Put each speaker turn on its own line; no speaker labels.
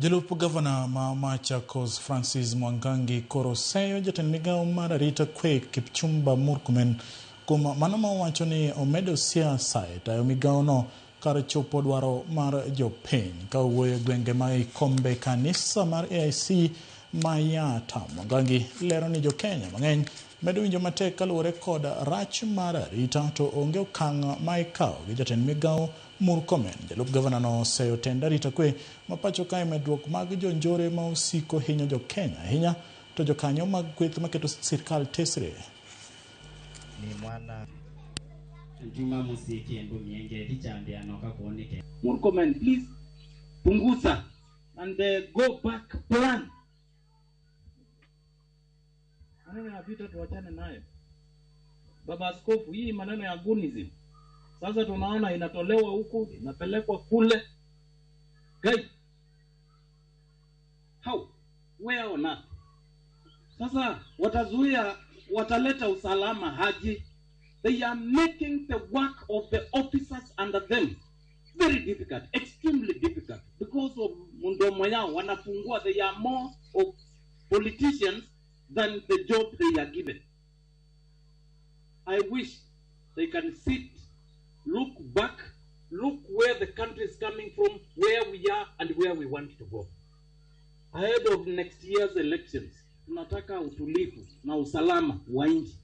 Jalup gavana ma Machakos Francis Mwangangi koro seyo jatend migawo mar arita kwe Kipchumba Murkomen kuom mano ma owacho ni omedo siasa e tayo migawono kar chopo dwaro mar jopiny. Ka owuoyo e gwenge ma Ikombe kanisa mar AIC ma Yatta, Mwangangi lero ni jokenya mang'eny medo winjo matek kaluwore kod rach mar arita to onge okang' ma ikawo gi jatend migawo Murkomen. Jalup gavana no oseyo tend arita kwe ma pacho kae medruok mag jonjore ma osiko hinyo jokenya ahinya to jokanyo mag kweth maketo sirkal tesre.
Ni mwana
Juma Musieki Mienge Dichambiano Kakonike.
Murkomen, please punguza and go back plan. Maneno ya vita tuachane nayo. Baba Askofu, hii maneno ya gunism sasa tunaona inatolewa huku inapelekwa kule. Guys, how where on earth? Sasa watazuia, wataleta usalama haji. They are making the work of the officers under them very difficult, extremely difficult because of mdomo yao wanafungua. They are more of politicians than the job they are given. I wish they can sit, look back, look where the country is coming from, where we are and where we want to go. Ahead of next year's elections, tunataka utulivu na usalama wa nchi.